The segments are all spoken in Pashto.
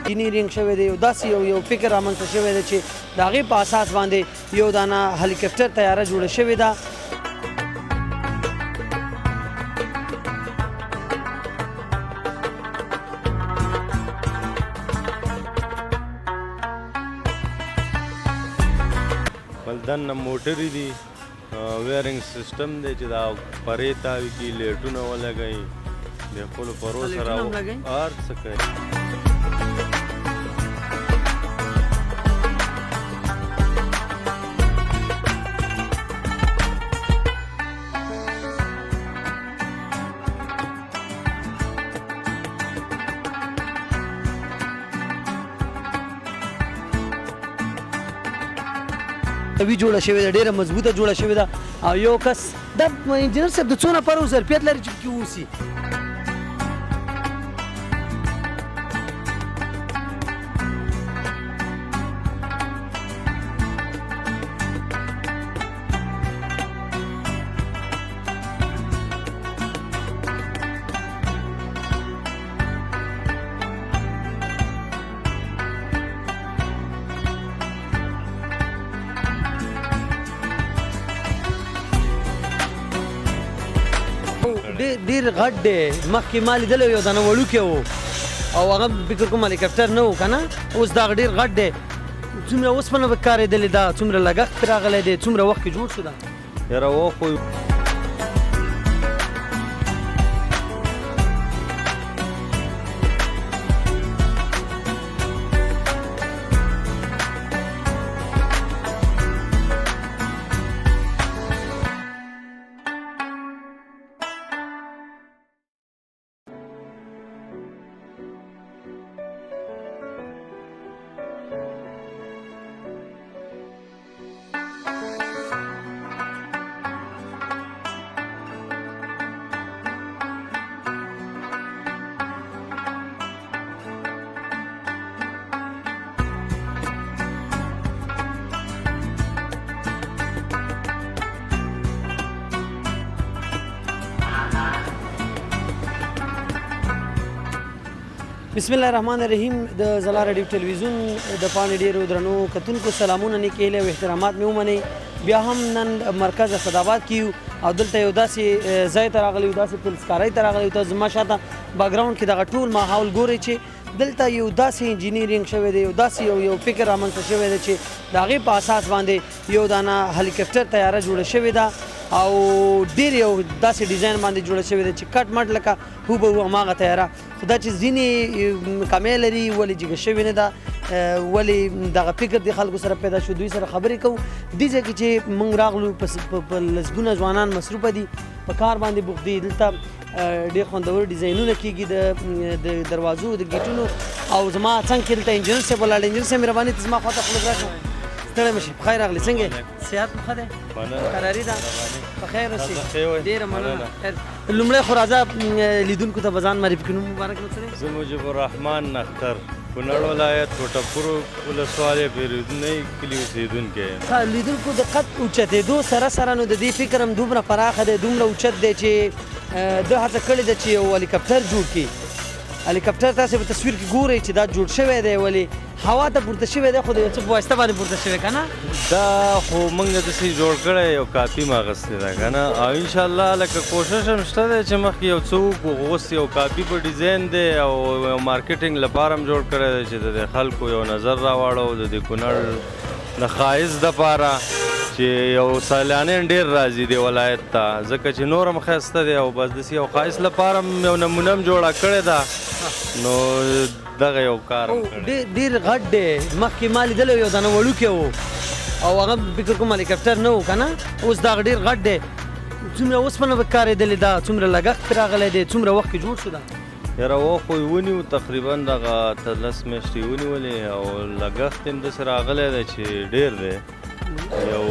انجینیرینګ شوی دی، یو داسې یو فکر رامنځته شوی دی چې د هغې په اساس باندې یو دانه هلیکپټر طیاره جوړه شوې ده. بل دننه موټرې دي، ویرینګ سیستم دی چې دا پرې تاوي کړي، لیټونه ولګوي، د خپلو پرو سره هر څه کوي. وی جوړه شوې ده، ډېره مضبوطه جوړه شوې ده. او یو کس دا انجینر صاحب د څو نفرو ظرفیت لري چې پکې اوسي؟ ډېر غټ دی. مخکې ما لیدلی یو دانه وړوکی و او هغه فکر کوم هلیکپټر نه و که نه، اوس دا ډېر غټ دی. څومره اوسپنه به کارېدلې ده، څومره لګښت پرې راغلی دی، څومره وخت کې جوړ شو دا؟ یاره و خو بسم الله الرحمن الرحیم. د زلا رادیو ټلویزیون د پاڼې ډېرو درنو کتونکو سلامونه، نیکې هیلې او احترامات مې ومنئ. بیا هم نن مرکز اسداباد کې یو او دلته یو داسې ځای ته راغلی یو، داسې فلزکارۍ ته راغلی یو. تاسو زما شاته background کې دغه ټول ماحول ګورئ چې دلته یو داسې انجینیرینګ شوی دی، یو داسې یو فکر رامنځته شوی دی چې د هغې په اساس باندې یو دانه هلیکپټر طیاره جوړه شوې ده او ډېر یو داسې ډیزاین باندې جوړه شوې ده چې کټ مټ لکه هوبهو هماغه طیاره، خو دا چې ځینې کمی لري، ولې جګه شوې نه ده، ولې دغه فکر د خلکو سره پیدا شو، دوی سره خبرې کوو. دې ځای کې چې موږ راغلو په لسګونه ځوانان مصروفه دي، په کار باندې بوخت دي. دلته ډېر خوندور ډیزاینونه کېږي د دروازو، د ګیټونو. او زما څنګ کې دلته انجینر صاحب ولاړ. انجینر صاحب مهرباني ته زما خواته خو لږ راشه. ستړی مه شې، په خیر راغلې. څنګه یې؟ صحت مو ښه دی؟ قراري ده؟ په خیر اوسې. ډېره مننه. لومړی خو راځه لیدونکو ته به ځان معرفي کړو. مبارک مو څه دی؟ زه مجیب الرحمن اختر، کونړ ولایت کوټهپور ولسوالۍ پېرودنۍ کلي اوسېدونکی یم. ښه، لیدونکو د قد اوچتېدو سره سره نو د دې فکر هم دومره پراخه دی، دومره اوچت دی چې ده هڅه کړې ده چې یو هلیکپټر جوړ کړي. هلیکپټر تاسې په تصویر کې ګورئ چې دا جوړ شوی دی، ولې هوا ته پورته شوی دی، خو د یو څه په واسطه باندې پورته شوی که نه؟ دا خو موږ داسې جوړ کړی، یو کاپي مې اخیستې ده که نه، او انشاءالله لکه کوشش هم شته دی چې مخکې یو څه وکړو، خو اوس یو کاپي په ډیزاین دی او یو marketing لپاره هم جوړ کړی دی چې د دې خلکو یو نظر راواړو، د دې کونړ د ښایست دپاره چې یو سیلانیان ډېر راځي دې ولایت ته، ځکه چې نور هم ښایسته دی او بس داسې یو ښایست لپاره هم یو نمونه هم جوړه کړې ده. نو دغه یو کار هم کړی. ډېر غټ دی. مخکې ما لیدلی یو دانه وړوکی و او هغه فکر کوم هلیکپټر نه و که نه، اوس دا ډېر غټ دی. څومره اوسپنه به کارېدلې ده، څومره لګښت پرې راغلی دی، څومره وخت کې جوړ شو دا؟ یاره و خو یې ونیو، تقریبا دغه 18 میاشتې یې ونیولې او لګښت یې هم داسې راغلی دی چې ډېر دی، یو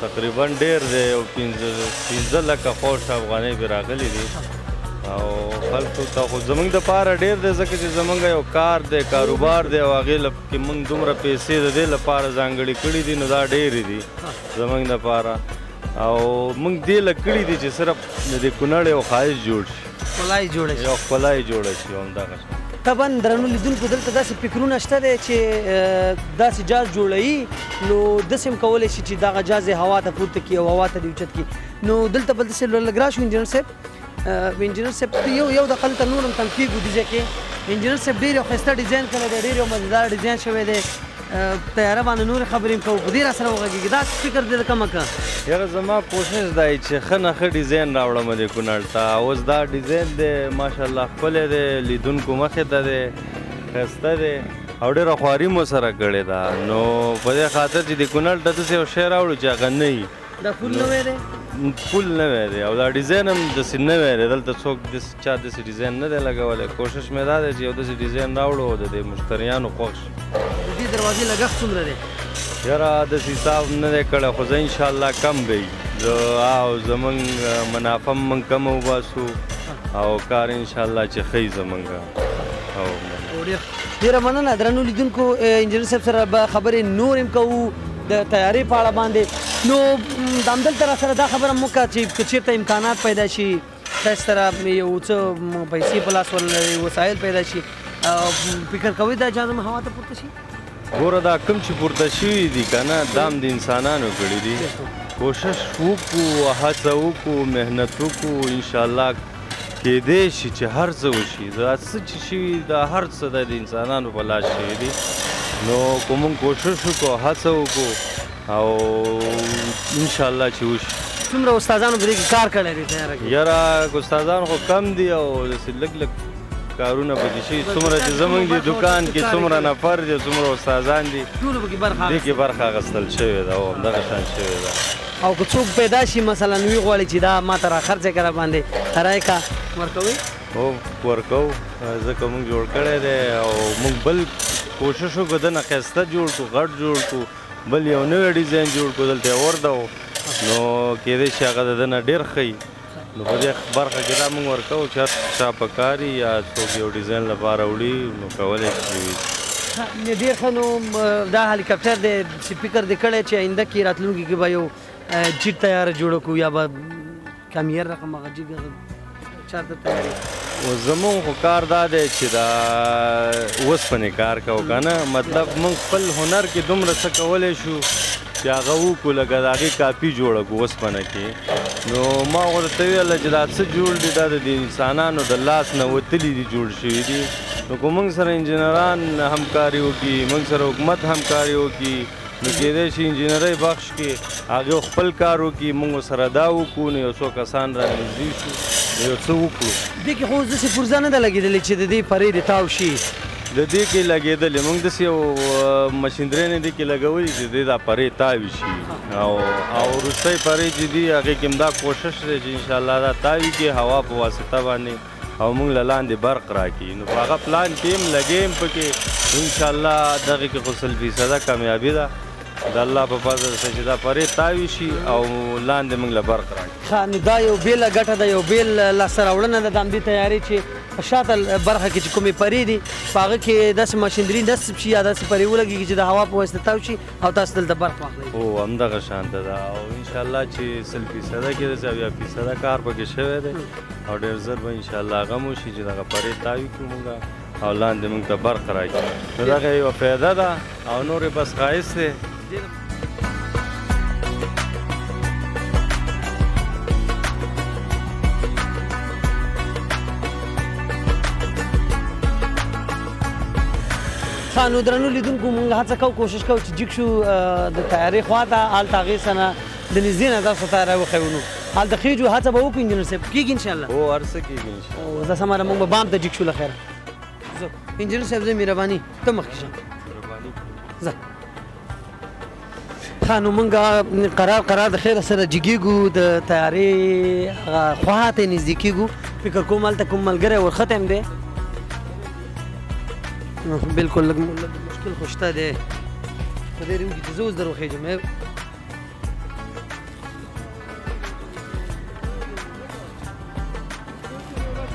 تقریبا ډېر دی، یو 5 لکه خوش افغانۍ پرې راغلي دي. او خلکو ته خو زمونږ دپاره ډېر دی، ځکه چې زمونږ یو کار دی، کاروبار دی، او هغې کې مونږ دومره پیسې د دې لپاره ځانګړې کړي دي، نو دا ډېرې دي زمونږ دپاره. او مونږ دې له کړي دي چې صرف د دې کونړ یو ښایست جوړ شي، ښکلا یې جوړه شي، یو ښکلا یې جوړه شي، همدغه شان. طبعا درنو لیدونکو دلته داسې فکرونه شته دی چې داسې جاز جوړوي، نو داسې هم کولی شي چې دغه جاز یې هوا ته پورته کړي او هوا ته دې اوچت کړي. نو دلته بل داسې لږ راشو انجینر صاحب، انجینر صاحب یو یو دقه دلته نور هم تم کېږو دې ځای کې. انجینر صاحب ډېر یو ښایسته ډیزاین کړی دی، ډېر یو مزېدار ډیزاین شوی دی. طیاره باندې نورې خبرې هم کوو، په دې را سره وغږېږي. دا فکر دې کومه کړه؟ یاره زما کوشش دی چې ښه نه ښه ډیزاین راوړم دې کونړ ته. اوس دا ډیزاین دی ماشاءالله ښکلی دی، لیدونکو مخې ته دی، ښایسته دی او ډېره خواري مو سره کړې ده. نو په دې خاطر چې د کونړ ته داسې یو شی راوړو چې هغه نه وي. دا پول نوی دی؟ پول نوی دی او دا ډیزاین هم داسې نوی دی، دلته څوک داسې چا داسې ډیزاین نه دی لګولی. کوشش مې دا دی چې یو داسې ډیزاین راوړو او د دې مشتریانو خوښ شي. د دې دروازې لګښت څومره دی؟ یاره داسې حساب نه دی کړی، خو زه انشاءالله کم به وي او زمونږ منافع هم موږ کمه وباسو او کار انشاءالله چې ښه وي زمونږ. او ډېره مننه درنو لیدونکو، انجینر صاحب سره به خبرې نورې هم کوو د طیارې په اړه باندې. نو د همدلته را سره دا خبره مو وکړه چې که چېرته امکانات پیدا شي، تاسو سره یو څه پیسې په لاس ورلري، وسایل پیدا شي، فکر کوئ دا جهاز هم هوا ته پورته شي؟ ګوره دا کوم چې پورته شوي دي که نه، دا هم د انسانانو کړي دي. کوشش وکړو، هڅه وکړو، محنت وکړو، انشاءالله کېدای شي چې هر څه وشي. دا څه چې شوي دا هر څه د انسانانو په لاس شوي دي. نو که موږ کوشش وکړو، هڅه وکړو او انشاءالله چې وشي. څومره استادانو په دې کې کار کړی دی طیاره کې؟ یاره استادان خو کم دي او داسې لږ لږ کارونه پکې شوي. څومره چې زموږ دي دکان کې څومره نفر دي، څومره استادان دي، ټولو پکې برخه دې کې برخه اخیستل شوې ده او همدغه شان شوې ده. او که څوک پیدا شي مثلا وي غواړي چې دا ما ته راخرڅه کړه باندې رای کا، ورکوي؟ هو ورکوو، ځکه موږ جوړ کړی دی او موږ بل کوشش وکړو دنه ښایسته جوړ کړو، غټ جوړ کړو، بل یو نوی ډیزاین جوړ کړو، دلته یې ورده نو کېدای شي هغه د ده نه ډېر ښه وي. نو په دې برخه کې دا موږ ورکوو چې هر چا په کار وي یا څوک یو ډیزاین لپاره وړي نو کولی شي. ډېر ښه. نو دا هلیکاپټر دی چې فکر دې کړی چې آینده کې راتلونکي کې به یو جیټ طیاره جوړه کړو یا به کمیر رقم هغه جیګ هغه چارته تیارې؟ اوس زمونږ خو کار دا دی چې دا اوسپنې کار کوو که نه، مطلب موږ خپل هنر کې دومره څه کولی شو چې هغه وکړو، لکه د هغې کاپي جوړه کړو اوسپنه کې. نو ما خو درته وویل چې دا څه جوړ دي، دا د انسانانو د لاس نه وتلي دي، جوړ شوي دي. نو که موږ سره انجینران همکاري وکړي، موږ سره حکومت همکاري وکړي، نو کېدای شي انجینرۍ بخش کې هغې خپل کار وکړي، موږ سره دا وکړو، نو یو څو کسان را نږدې شو، نو یو څه وکړو. دې کې خو اوس داسې پرزه نه ده لګېدلې چې د دې پرې دې تاو شي. د دې کې لګېدلې، موږ داسې یو مشینرۍ نه دې کې لګولي چې دې دا پرې تاوي شي، او وروستۍ پرې چې دي هغې کې هم دا کوشش دی چې انشاءالله دا تاوي کړي هوا په واسطه باندې او موږ له لاندې برق راکړي. نو په هغه پلان کې هم لګې هم پکې انشاءالله دغې کې خو 100% کامیابي ده د الله په فضل سره چې دا پرې تاوي شي او لاندې موږ له برق راکړي. ښه، نو دا یو بېله ګټه ده، یو بېل لاسته راوړنه ده د همدې طیارې چې په شاته برخه کې چې کومې پرې دي په هغه کې داسې ماشینري نصب شي یا داسې پرې ولګېږي چې د هوا په واسطه تاو شي او تاسو دلته برق واخلئ. هو همدغه شان ته ده او انشاءالله چې 100% کې داسې 70% کار پکې شوی دی او ډېر زر به انشاءالله هغه هم وشي چې دغه پرې تاوي کړو موږ او لاندې موږ ته برق راکړي. نو دغه یوه فایده ده او نورې بس ښایست دی. ښه، نو درنو لیدونکو موږ هڅه کوو، کوشش کوو چې جګ شو د طیارې خوا ته، هلته هغې سره د نږدې نه تاسو ته راوښیو. نو هلته خېژو، هڅه به وکړو انجینر صاحب، کېږي انشاءالله؟ هو هر څه کېږي انشاءالله. زه سمه ده، موږ به بام ته جګ شو له خیره. زه انجینر صاحب زه مهرباني ته مخکې شه. مهرباني. زه. ښه، نو موږ قرار قرار د خیره سره جګېږو، د طیارې هغه خوا ته نږدې کېږو. فکر کوم هلته کوم ملګری ورختی هم دی. بالکل لږ مشکل خو شته دی، خدای دې وکړي چې زه اوس در وخېژم.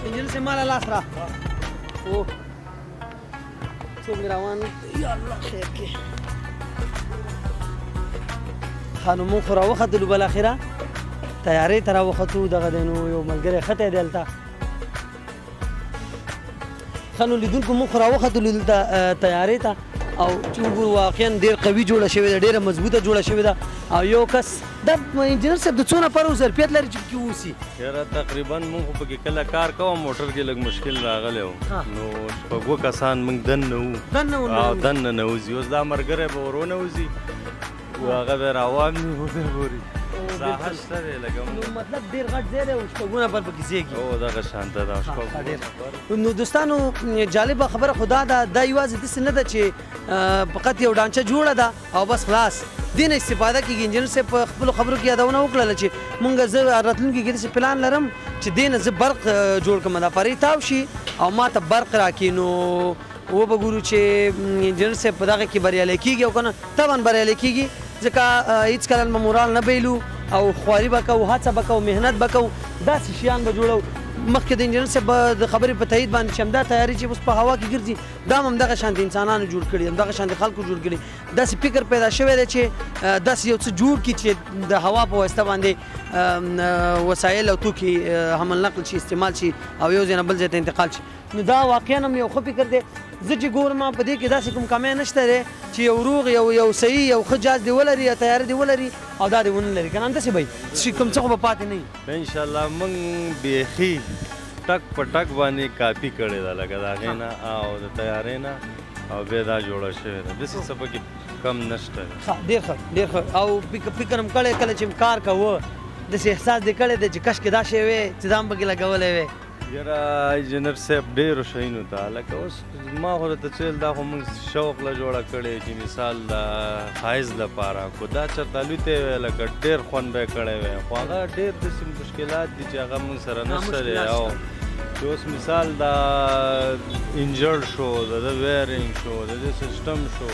انجینر صاحب ماله لاس را او څوک مې روان، یا الله خیر کې. ښه، نو موږ خو راوختلو، بالاخره طیارې ته راوختو. دغه دی نو یو ملګری ختی دی هلته. ښه، ښه نو لیدونکو موږ خو راوختلو دلته طیارې ته او چې وګورو واقعا ډېر قوي جوړه شوې ده، ډېره مضبوطه جوړه شوې ده. او یو کس دا انجینر صاحب د څو نفرو ظرفیت لري چې پکې اوسي؟ یاره تقریبا موږ خو پکې کله کار کوو، موټر کې لږ مشکل راغلی و، نو شپږو کسان موږ دننه وو، او دننه نه وځي. اوس دا ملګری به ور ونه وځي، هغه به راوامي وبه ګوري. ساحه شته دی لکه نو مطلب ډېر غټ ځای دی او شپږو نفر پکې ځایږي. هو دغه شان ته ده شپږ. نو دوستانو جالبه خبره خو دا ده، دا یوازې داسې نه ده چې فقط یو ډانچه جوړه ده او بس خلاص، دې نه استفاده کېږي. انجینر صاحب په خپلو خبرو کې یادونه وکړله چې مونږ زه راتلونکي کې داسې پلان لرم چې دې نه زه برق جوړ کړم، دا فرې تاو شي او ما ته برق راکړي. نو وبه ګورو چې انجینر صاحب په دغه کې بریالی کېږي او که نه. طبعا بریالی کېږي، ځکه هېڅکله به مورال نه بایلو او خواري به کوو، هڅه به کوو، محنت به کوو، داسې شیان به جوړو. مخکې د انجینر صاحب د خبرې په تایید باندې چې همدا تیاري چې اوس په هوا کې ګرځي دا هم همدغه شان د انسانانو جوړ کړي، همدغه شان د خلکو جوړ کړي. داسې فکر پیدا شوی دی چې داسې یو څه جوړ کړي چې د هوا په واسطه باندې وسایل او توکي حمل نقل شي، استعمال شي او یو ځای نه بل ځای ته انتقال شي. نو دا واقعا هم یو ښه فکر دی. زه چې ګورم په دې کې داسې کوم کمی نشته دی چې یو روغ یو صحیح یو ښه جاز دې ولري یا تیاره دې ولري او دا دې ونه لري، که نه همداسې به وي چې کوم څه خو به پاتې نه وي. انشاءالله موږ بیخي ټک په ټک باندې کاپي کړې ده، لکه د هغې نه او د تیارې نه، او بیا دا جوړه شوې ده، داسې څه پکې کم نشته دی. ښه، ډېر ښه، ډېر ښه. او فکر هم کړی کله چې کار کوه داسې احساس دې کړی دی چې کاشکې دا شی وی چې دا هم پکې لګولی وی؟ یاره انجینر صاحب ډېرو شیانو ته لکه اوس ما خو درته څه ویل، دا خو موږ شوق له جوړه کړې چې مثال د ښایست لپاره، خو دا چېرته الوتی وی لکه ډېر خوند به یې کړی وی، خو هغه ډېر داسې مشکلات دي چې هغه موږ سره نشته دی. او چې اوس مثال دا انجړ شو، د ده ویرینګ شو، د دې سیستم شو،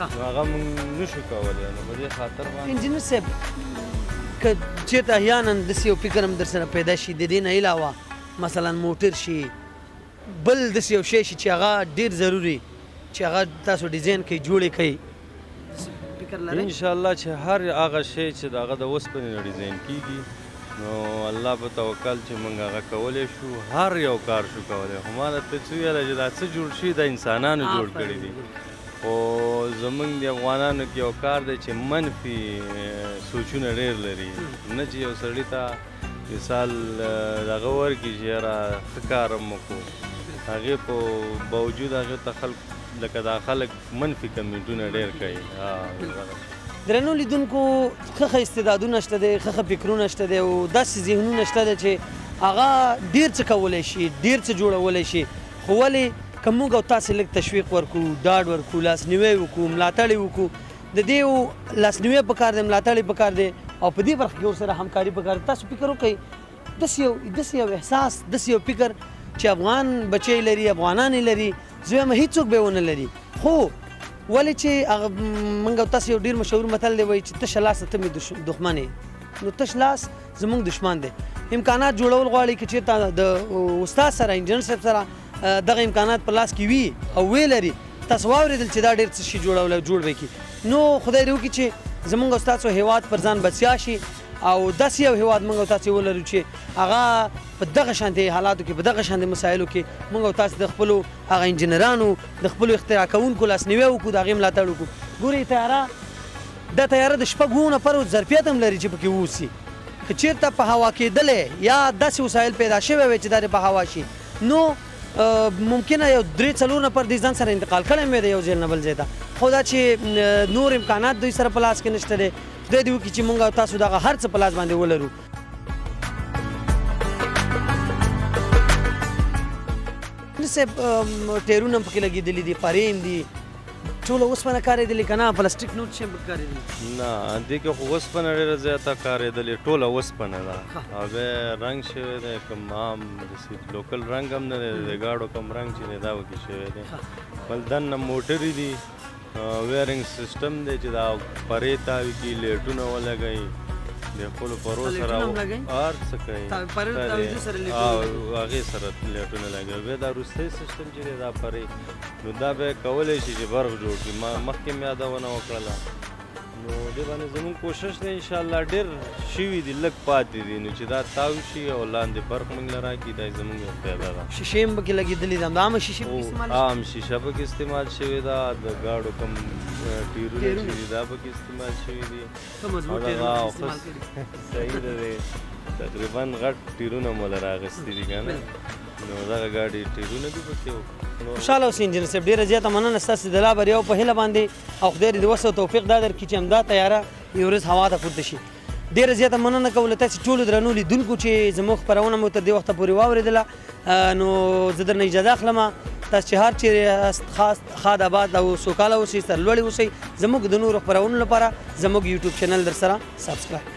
نو هغه موږ نشو کولی. نو په دې خاطر باندې انجینر صاحب که چېرته احیانا داسې یو فکر هم در سره پیدا شي، د دې نه علاوه مثلا موټر شي، بل داسې یو شی شي چې هغه ډېر ضروري چې هغه تاسو ډیزاین کوئ، جوړې کوئ، فکر لرئ؟ انشاءالله چې هر هغه شی چې د هغه د اوسپنې نه ډیزاین کېږي، نو الله په توکل چې موږ هغه کولی شو، هر یو کار شو کولی. خو ما درته څه ویله چې دا څه جوړ شوي دا انسانانو جوړ کړي دي، خو زموږ د افغانانو کې یو کار دی چې منفي سوچونه ډېر لري، نه چې یو سړي ته مثال دغه ورکړي چې یاره ښه کار هم وکړو، هغې په باوجود هغې ته خلک لکه دا خلک منفي کمنټونه ډېر کوي. درنو لیدونکو ښه ښه استعدادونه شته دی، ښه ښه فکرونه شته دی او داسې ذهنونه شته دی چې هغه ډېر څه کولی شي، ډېر څه جوړولی شي، خو ولې که موږ او تاسې لږ تشویق ورکړو، ډاډ ورکړو، لاسنیوی وکړو، ملاتړ یې وکړو، د دې لاسنیوی پکار دی، ملاتړ یې پکار دی او په دې برخه کې ورسره همکاري پکار دی. تاسو فکر وکړئ داسې یو احساس، داسې یو فکر چې افغان بچی لري، افغانان یې لري، زه وایم هېڅوک به یې ونه لري. خو ولې چې هغه موږ او تاسو یو ډېر مشهور متل دی، وایي چې تشه لاس ته مې دښمن یې، نو تش لاس زموږ دښمن دی. امکانات جوړول غواړي که چېرته د استاد سره، انجینر صاحب سره دغه امکانات په لاس کې وي او ویې لري، تاسو واورېدل چې دا ډېر څه شي جوړولی او جوړ به کړي. نو خدای دې وکړي چې زموږ او ستاسو هېواد پر ځان بسیا شي او داسې یو هېواد موږ او تاسې ولرو چې هغه په دغه شانتې حالاتو کې، په دغه شانتې مسایلو کې موږ او تاسې د خپلو هغه انجینرانو، د خپلو اختراع کوونکو لاسنیوی وکړو، د هغې ملاتړ وکړو. ګورئ دا طیاره د شپږو نفرو ظرفیت هم لري چې پکې واوسي. که چېرته په هوا کېدلی یا داسې وسایل پیدا شوی وی چې دا دې په هوا شي، نو ممکنه یو درې څلور نفر دې ځان سره انتقال کړی هم وی د یو ځای نه بل ځای ته، خو دا چې نور امکانات دوی سره په لاس کې نشته دی. خدای دې وکړي چې موږ او تاسو دغه هر څه په لاس باندې ولرو. صاحب ټیرونه هم پکې لګېدلي دي، پرې هم دي، ټوله اوسپنه کارېدلې که نه پلاستیک نور څه هم پکې کارېدلي؟ نه، دې کې خو اوسپنه ډېره زیاته کارېدلې، ټوله اوسپنه ده او بیا رنګ شوی دی، کوم عام داسې لوکل رنګ هم نه دی، د ګاډو کوم رنګ چې دی دا پکې شوی دی. بل دننه موټرې دي، ویرینګ سیستم دی چې دا پرې تاوي کړي، لیټونه ولګوي، د خپلو پرو سره لیټونه هم لګوي؟ هر څه کوي. پرې تاویدو سره لیټونه لګوي. هغې سره لیټونه لګوي. بیا دا وروستی سیستم چې دی دا پرې، نو دا بیا کولی شي چې برق جوړ کړي. ما مخکې مې یادونه وکړله، نو دې باندې زموږ کوشش دی ان شاء الله ډېر شوي دي، لږ پاتې دي، نو چې دا تاو شي او لاندې برق موږ له راکړي، دا زموږ یو فایده ده. شیشې هم پکې لګېدلې ده، عامه شیشې پکې استعمال عام شیشه پکې استعمال شوې ده، د ګاډو کوم ټیرونه چې دي دا پکې استعمال شوي دي. ښه مضبوط ټیرونه استعمال کړي. صحیح ده، تقریبا غټ ټیرونه مو له راغستي دي که نه، نو دغه ګاډي ټیرونه دي پکې. خوشحاله اوسئ انجینر صاحب، ډېره زیاته مننه ستاسې د لا بریاو په هیله باندې، او خدای دې د وس او توفیق دا درکړي چې همدا طیاره یو ورځ هوا ته پورته شي. ډېره زیاته مننه کوم له تاسې ټولو درنو لیدونکو چې زموږ خپرونه مو تر دې وخته پورې واورېدله. نو زه درنه اجازه اخلم، تاسو چې هر چیرې یاست خاص ښاد آباد او سوکاله اوسئ، سرلوړي اوسئ. زموږ د نورو خپرونو لپاره زموږ یوټیوب چینل در سره سبسکرایب کړئ.